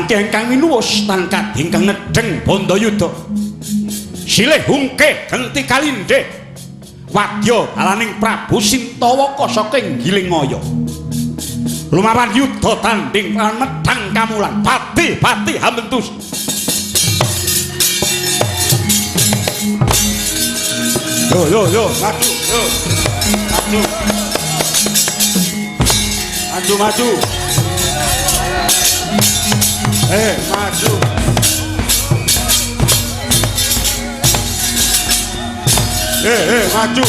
Tangke ingkang winuwus tan kadhi ingkang nedheng Bandayuda. Silih hungke genti kalindhe. Wadya balaning Prabu Sintawaka saking Gilingaya. Lumawan yuda tanding lan medhang kamulan pati-pati hambentus. Yo yo yo, maju yo. Maju. Maju maju. Maju. Maju.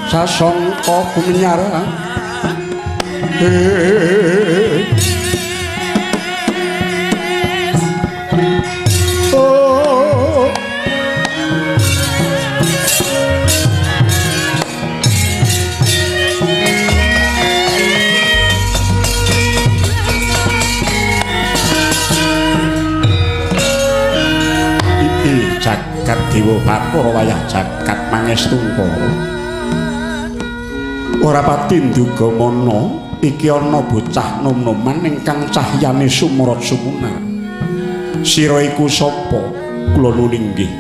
Sasongko kumenyar. Oh. Iki jagat dewa Bathara wayah jagat Mangestungkara. Ora pati nduga mana iki ana bocah nom-noman ingkang cahyane sumrot sumunar. Sira iku sapa? Kula nuwun inggih.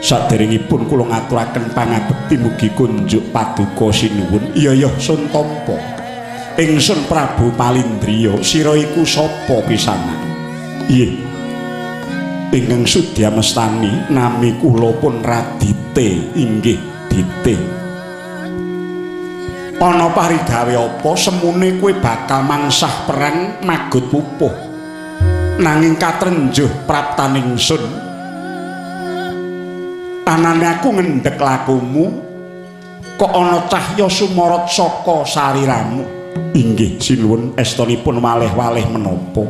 Saderengipun kula ngaturaken pangabekti mugi kunjuk paduka sinuwun. Iya ya sun tampa. Ingsun Prabu Palindriya, sira iku sapa pisanan? Nggih. Ingkang sudya mestani nami kula pun Radite, inggih Dite. Ana parigawe apa semune kowe bakal mangsah perang magut pupuh. Nanging katrenjuh praptaning sun. Anane aku ngendhek lakumu kok ana cahya sumorot saka sariramu. Inggih sinuwun estunipun waleh-waleh menapa.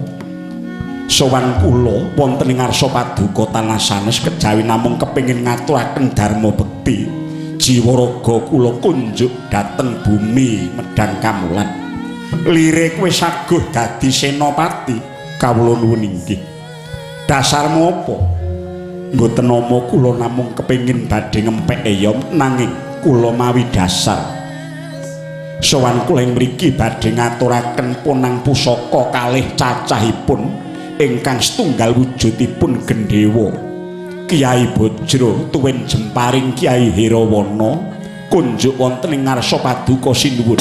Sowan kula wonten ing ngarsa paduka tanah sanes kejawi namung kepengin ngaturaken dharma bekti. Jiwa raga kula kunjuk dhateng bumi Medang Kamulan. Lire kowe saguh dadi senopati. Kawula nuwun inggih. Dasarmu apa? Mboten nama kula namung kepengin badhe ngempek eyom nanging kula mawi dasar. Sowan kula ing mriki badhe ngaturaken ponang pusaka kalih cacahipun ingkang setunggal wujudipun gendhewa. Kyai Bojro tuwin jemparing Kyai Herawana kunjuk wonten ing ngarsa paduka sinuwun.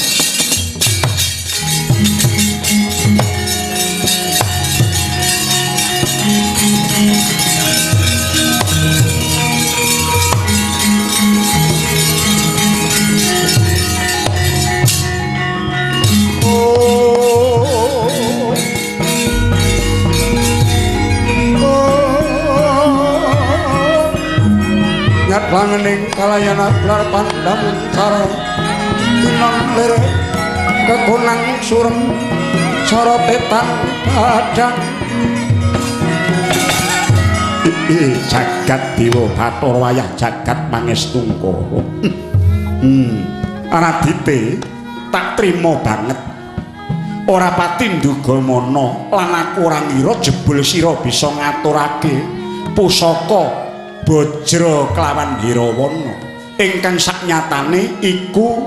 Kalayana blar pandamuncara Inon lir kekunang surem sorote tan padang. Jagat Dewa Bathara wayah jagat mangestungkara. Radite tak trima banget. Ora pati nduga mana lan aku ora ngira jebul sira bisa ngaturake pusaka Bajra kelawan Hirawana ingkang saknyatane iku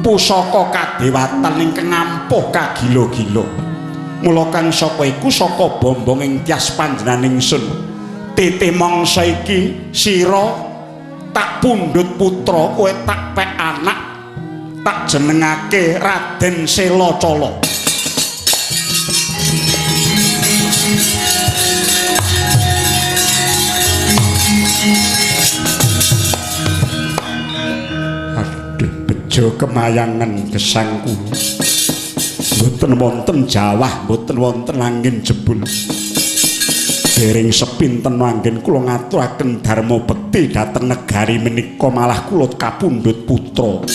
pusaka kadewatan ingkang ampuh kagila-gila. Mula kang saka iku saka bombong ing tyas panjenengan ingsun. Titi mangsa iki sira tak pundhut putra, kowe tak pek anak, tak jenengake Raden Selacala. Aduh, bejo kemayangan gesang kula. Mboten wonten jawah, mboten wonten angin jebul. Dereng sepinten anggen kula ngaturaken dharma bekti dhateng negari menika malah kula kapundhut putra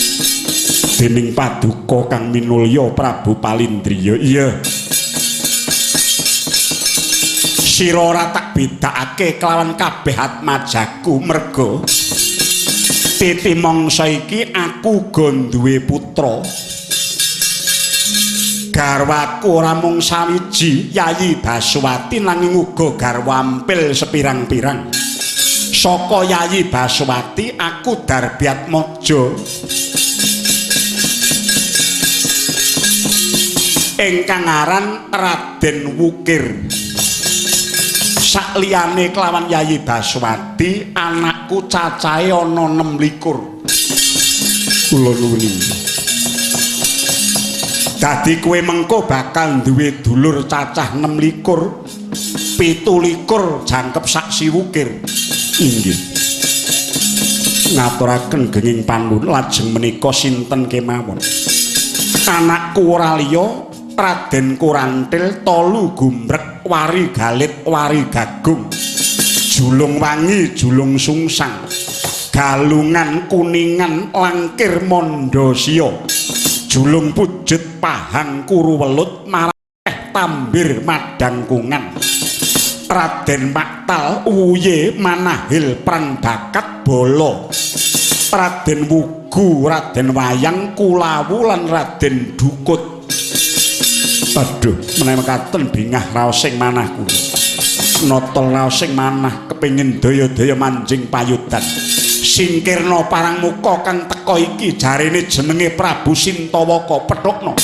dening paduka kang minulya Prabu Palindriya. Iya. Sira ora tak bedakake kelawan kabeh atmajaku merga titi mangsa iki aku uga duwe putra. Garwaku ora mung sawiji Yayi Baswati nanging uga garwa ampil sepirang-pirang. Saka Yayi Baswati aku Darbiatmaja ingkang aran Raden Wukir. Sakliyane kelawan Yayi Baswati anakku cacahe ana 26. Kula nuwun. Dadi kowe mengko bakal duwe dulur cacah 26, 27 jangkep sak siwukir. Inggih. Ngaturaken genging panuwun lajeng menika sinten kemawon. Anakku ora liya Raden Kurantil Tolu Gumbrek Wari Galit Wari Gagung. Julung Wangi Julung Sungsang. Galungan Kuningan Langkir Mondosya. Julung Pujut Pahang Kuru Welut Mareh Tambir Madangkungan. Raden Maktal Uye Manahil Prang Bakat Bala. Raden Wugu Raden Wayang Kulawu lan Raden Dukut. Aduh, menawi mekaten bingah raos ing manah kula. Nata raos ing manah kepengin daya-daya manjing payudan. Singkirna parang muka kang teka iki jarene jenenge Prabu Sintawaka. Pethukna.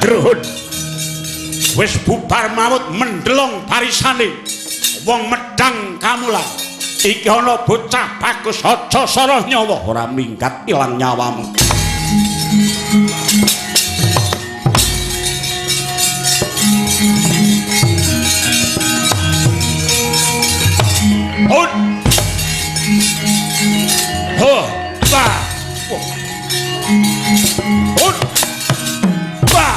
Druhun wis bubar mawut mendelong barisane wong medhang kamula. Iki ana bocah bagus aja salah nyawa, ora minggat ilang nyawamu. Hut ho ba hut ba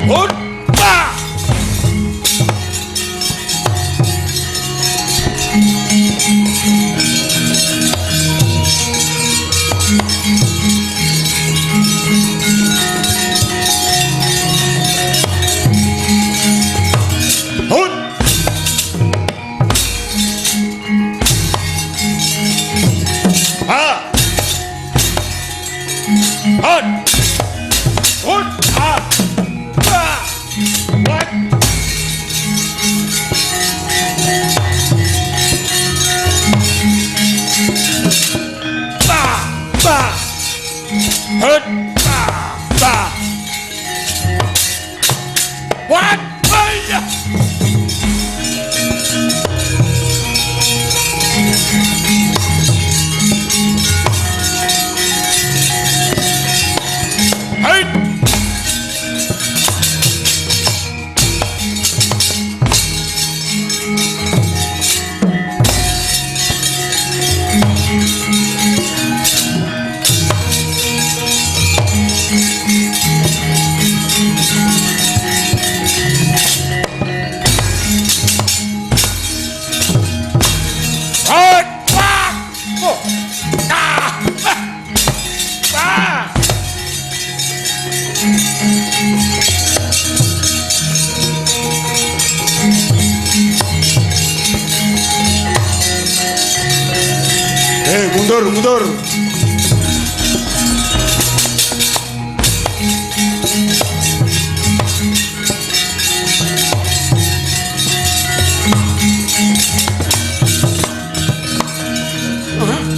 hut ba. Hut. Ha. Hut. Hut. Ha. Ba. What? Ba. Ba. Hut. Ba. Ba. What? Ay! Mundur, mundur.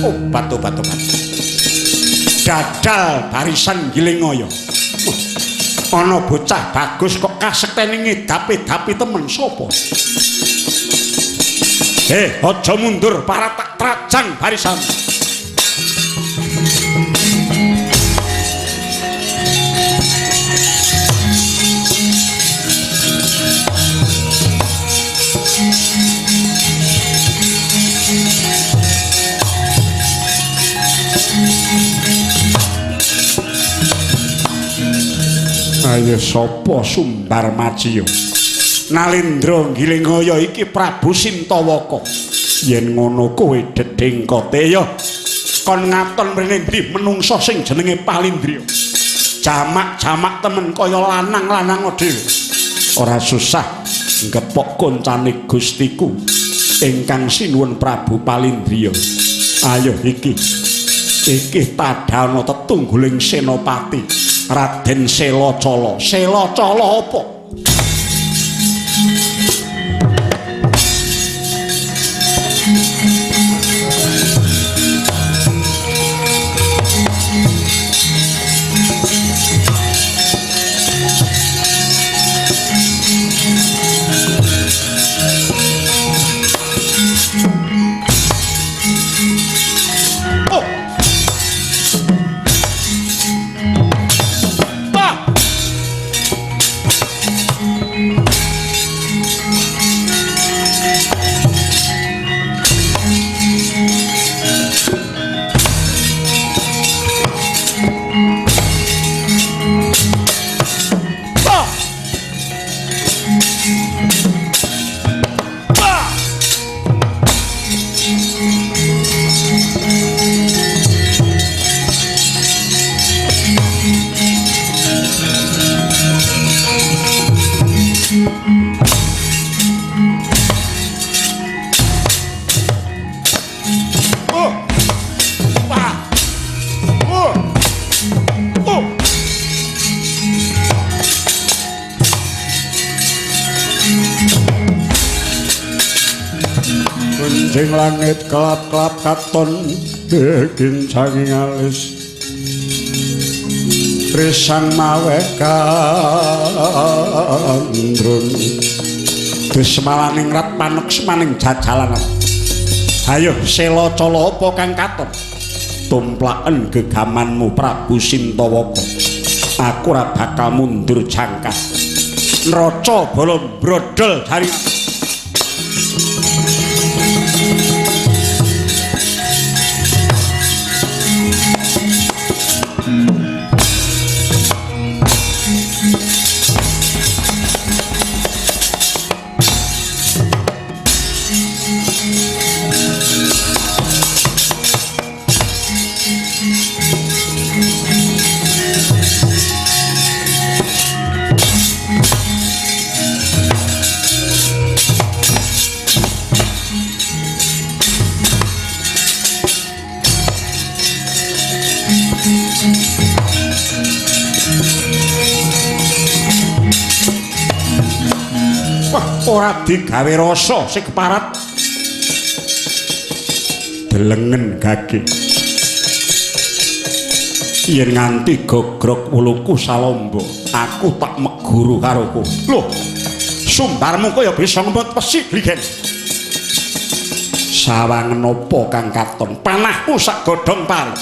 Obat, obat, obat. Dadal barisan Gilingaya. Ana bocah bagus kok kasekteni ngedapi-dapi temen sapa? Aja mundur para tak trajang barisan. Ayo sapa Sumbar Majiya? Nalendra Gilingaya iki Prabu Sintawaka. Yen ngono kowe dedengkote ya kon ngaton mrene ndi menungsa sing jenenge Palindriya. Jamak-jamak temen kaya lanang-lanang dhewe. Ora susah ngepok koncane Gustiku ingkang sinuwun Prabu Palindriya. Ayo iki. Iki tadhana tetungguling senopati Raden Selacala. Selacala apa? Gunjing langit kelap-kelap katon begincanging alis risang mawe kandrun dismalaning rat panuksmaning jajalanan. Ayo Selacala apa kang katon? Tumplaken gegamanmu Prabu Sintawaka. Aku ora bakal mundur jangkah. Nraca bala brodol dari ora digawe rasa sing keparat. Delengen gage. Yen nganti gogrok wuluku salombo, aku tak meguru karo kowe. Loh, sumbarmu kaya bisa ngemot wesi gligen. Sawangen apa kang katon? Panahmu sak godhong pari.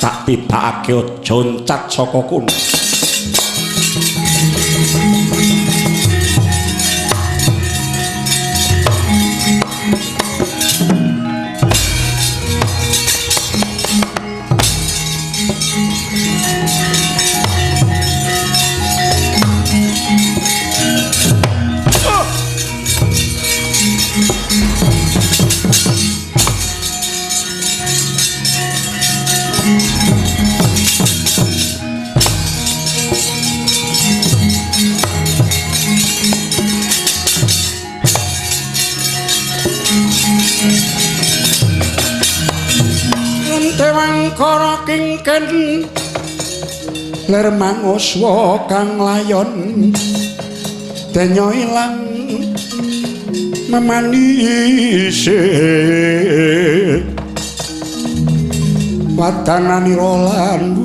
Tak tibakake aja oncat saka kono. Mengken ler manguswa kang layon denya ilang memanise wadananira lan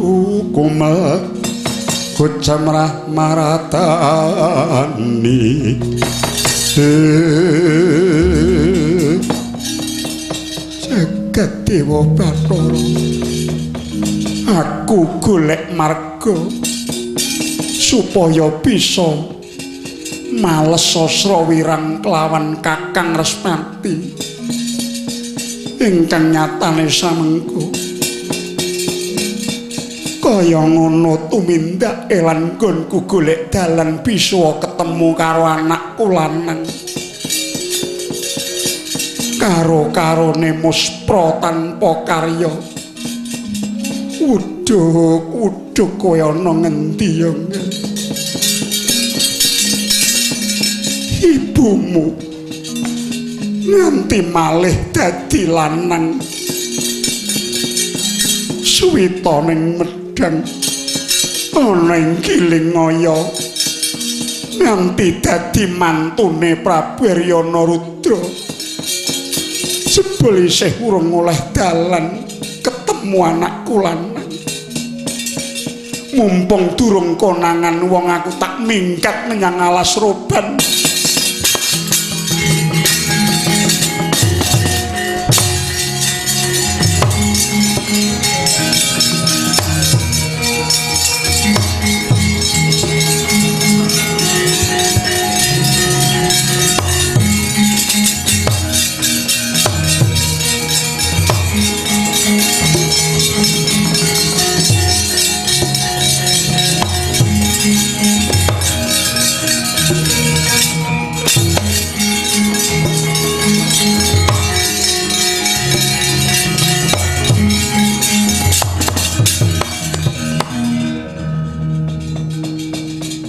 kumel gojamrah maratani. Jagat Dewa Bathara, aku golek marga supaya bisa males sasra wirang kelawan Kakang Respati ingkang nyatane samengko kaya ngono tumindake lan nggonku golek dalan bisa ketemu karo anakku lanang karo-karone muspra tanpa karya. Uduk-uduk kowe ana ngendi ya? Ibumu nganti malih dadi lanang suwita ning medhang ana ing Gilingaya nganti dadi mantune Prabu Aryana Rudra. Jebul isih urung oleh dalan ketemu anakku lanang. Mumpung durung konangan wong aku tak minggat menyang alas roban.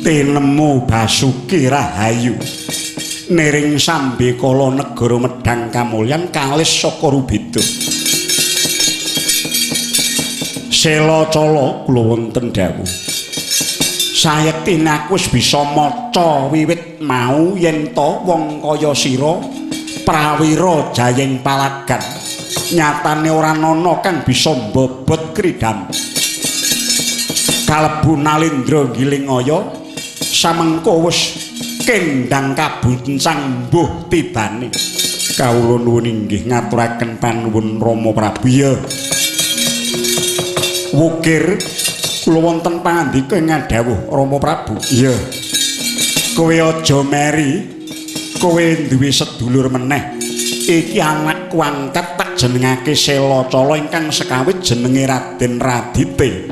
Tinemu Basuki Rahayu niring sambekala negara Medhang Kamulyan kalis saka Rubeda. Sela cala kula wonten dawuh. Sayektine aku wis bisa maca wiwit mau yen to wong kaya sira prawira jayeng palagan nyatane ora ana kang bisa mbobot kridam. Kalebu Nalindra Gilingaya samengko wis kendang kabuncang mbuh tibane. Kawula nuwun inggih ngaturaken panuwun Rama Prabu. Ya wukir kula wonten pangandika ing ngadhawuh Rama Prabu. Iya, kowe aja meri, kowe duwe sedulur meneh. Iki anakku angkat tak jenengake Sela Cala ingkang sekawit jenenge Raden Radite.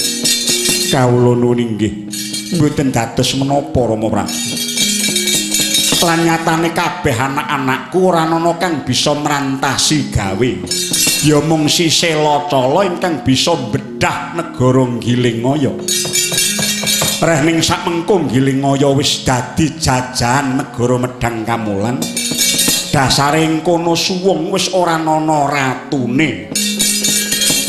Kawula nuwun inggih mboten dados menapa Rama Prabu. Lan nyatane kabeh anak-anakku ora ana kang bisa mrantasi gawe. Ya mung si Sela Cala ingkang bisa mbedah negara Gilingaya. Reh ning sakmengko Gilingaya wis dadi jajahan negara Medhang Kamulan. Dasare ing kono suwung wis ora ana ratune.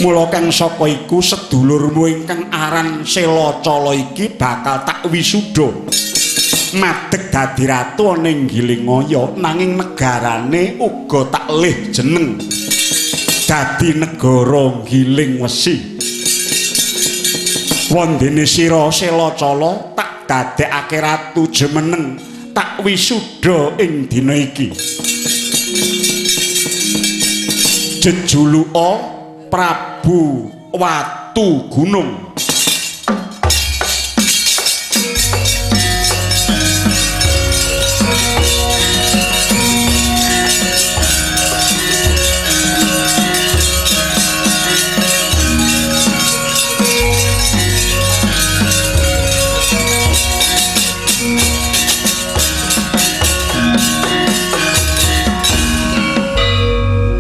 Mula kang saka iku sedulurmu ingkang aran Sela Cala iki bakal tak wisuda madeg dadi ratu ana ing Gilingaya, nanging negarane uga tak lih jeneng dadi negara Giling Wesi. Wondene sira Sela Cala tak dadekake ratu jumeneng, tak wisuda ing dina iki. Jejuluka Prabu Watu Gunung.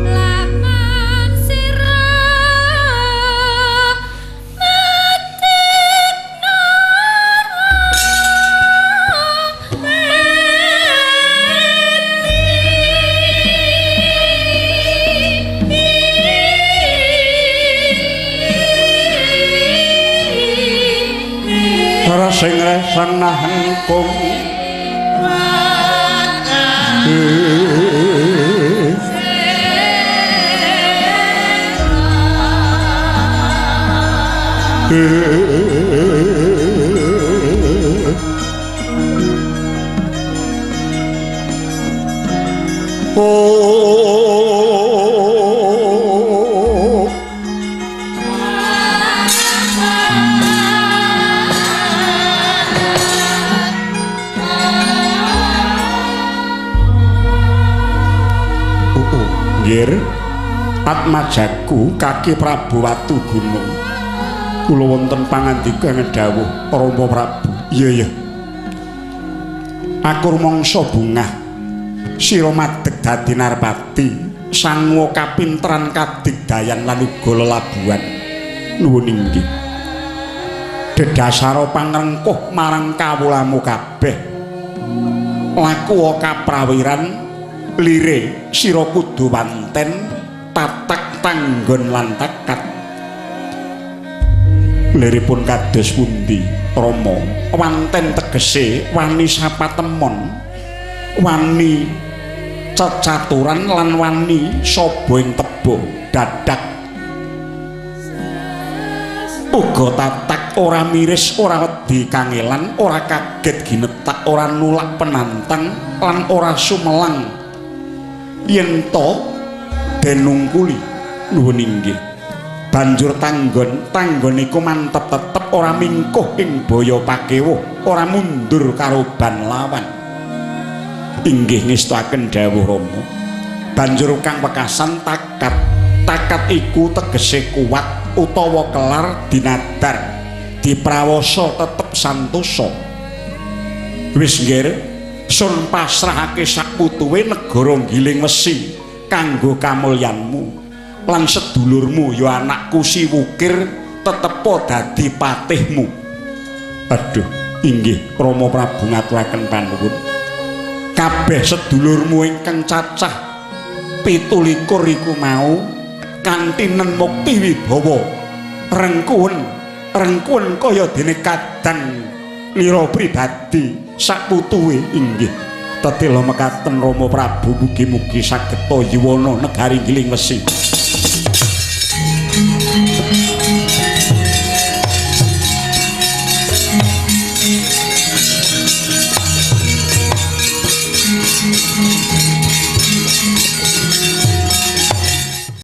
Laman sirah Reseng-reseng nahen kung. Oh. Nggir, Atmajaku kaki Prabu Watu Gunung. Kula wonten pangandika ngedhawuh Rama Prabu. Iya iya. Aku rumangsa bungah sira madeg dadi narpati, sanguwa kapinteran kadigdayan lan uga lelabuhan. Nuwun inggih. Dedasara pangrengkuh marang kawulamu kabeh. Lakuwa kaprawiran lire sira kudu wanten tatak tanggon lan takat. Liripun kados pundi Rama? Wanten tegese wani sapatemon, wani cecaturan lan wani saba ing teba dadak. Uga tatak ora miris, ora wedi kangelan, ora kaget ginetak, ora nulak penantang lan ora sumelang yen to denungkuli. Nuwun inggih. Banjur tanggon, tanggon iku mantep tetep ora mingkuh ing baya pakewuh, ora mundur karo ban lawan. Inggih ngestuaken dawuh Rama. Banjur kang wekasan takat. Takat iku tegese kuat utawa kelar dinadar, diprawasa tetep santosa. Wis nggir, sun pasrahake sak putuwe negara Giling Wesi kanggo kamulyanmu lan sedulurmu ya anakku Si Wukir tetepa dadi patihmu. Aduh, inggih Rama Prabu ngaturaken panuwun. Kabeh sedulurmu ingkang cacah 27 iku mau kanthi nen mukti wibawa rengkuwen rengkuwen kaya dene kadang lira pribadi sak putuwe. Inggih tetela mekaten Rama Prabu, mugi-mugi saged yuwana negari Giling Wesi.